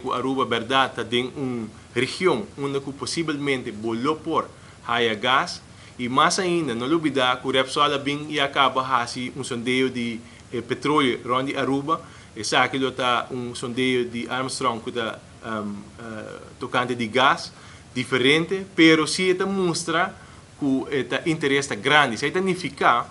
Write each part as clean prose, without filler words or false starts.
cu Aruba berdad ta den un region unda cu posibelmente bo lo por haya gas. Y mas ainda, no lubida cu Repsol a bin y a caba haci un sondeo di petroleo rond di Aruba. Esaki lo ta un sondeo di Armstrong cu ta tocante di gas diferente, pero si ta mustra cu e interes ta grandi. Esey ta nifica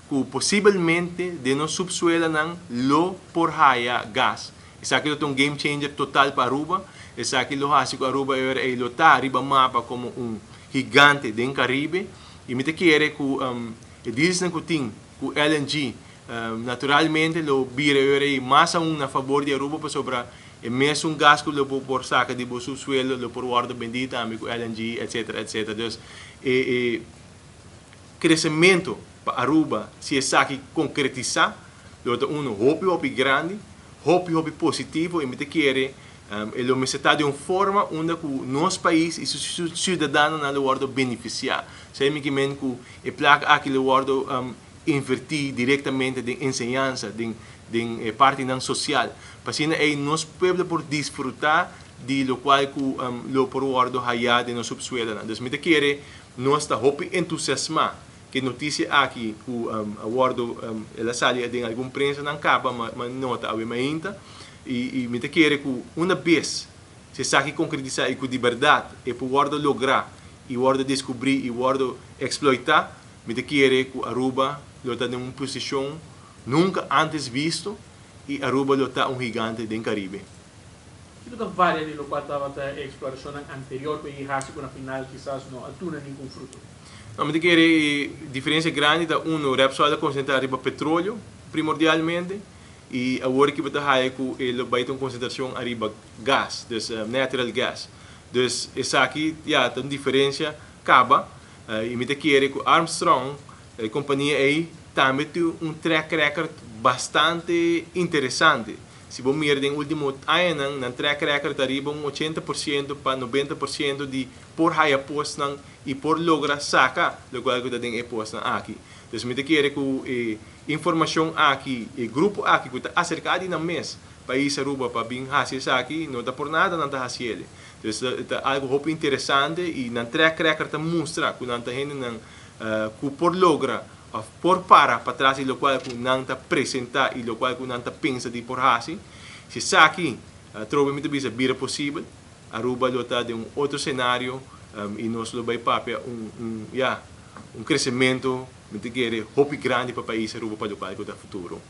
cu posibelmente den nos subsuelonan lo por haya gas. Esaki lo ta un game changer total pa Aruba. Esaki lo haci cu Aruba lo ta riba mapa como un gigante den Caribe. Y mi ta kere cu e deals cu tin cu LNG naturalmente lo bira mas aun na fabor di Aruba, pasobra e mesun gas cu lo por saca di bo subsuelo lo por wordo bendi tambe cu LNG, etc, etc. Dus e crecemento pa Aruba, si esaki concretisa, lo ta uno hopi hopi grandi, hopi hopi positivo, y mi ta kere lo mester ta di un forma unda cu nos pais y su ciudadanonan lo wordo beneficia. Esey mi kiermen cu e placa aki lo wordo inverti directamente den enseñansa, den partinan social. Pa asina nos pueblo por disfruta di locual cu lo por wordo haya den nos subsuelo. Dus mi ta kere nos ta hopi entusiasma cu e noticia aki cu a wordo el a sali den algun prensanan caba, ma nota awe mainta, y mi ta kere cu un bes si esaki concretisa y cu di berdad e por wordo logra y wordo descubri y wordo exploita, mi ta kere cu Aruba lo ta den un posicion nunca antes visto y Aruba lo ta un gigante den Caribe. Kico ta varia di locual tabata e exploracion anterior pa haci cu na final kisas no a duna ningun fruto? No, mi ta kere diferencia grandi ta uno, Repsol a concentra riba petroleo primordialmente y awor cu ta haya cu lo bay un concentracion riba gas, dus natural gas. Dus esaki ya ta un diferencia caba y mi ta kere cu Armstrong, e compania ey tambe tin un track record bastante interesante. Si bo mira den ultimo añanan, nan track record riba un 80% pa 90% di por haya posnan y por logra saca locual cu ta den e posnan aki. Dus mi ta kere cu e informacion aki, e grupo aki cu ta acerca di nan mes pais Aruba pa bin haci esaki, no ta por nada nan ta haciele. Dus ta algo hopi interesante y nan track record ta mustra cu nan ta hendenan cu por logra of por para patras di locual cu nan ta presenta y locual cu nan ta pensa di por haci. Si esaki trobe, mi ta bisa, bira posibel, Aruba lo ta den un otro scenario y nos lo bay papia un, ya, un crecemento, mi ta kere, hopi grandi pa pais Aruba pa locual cu ta futuro.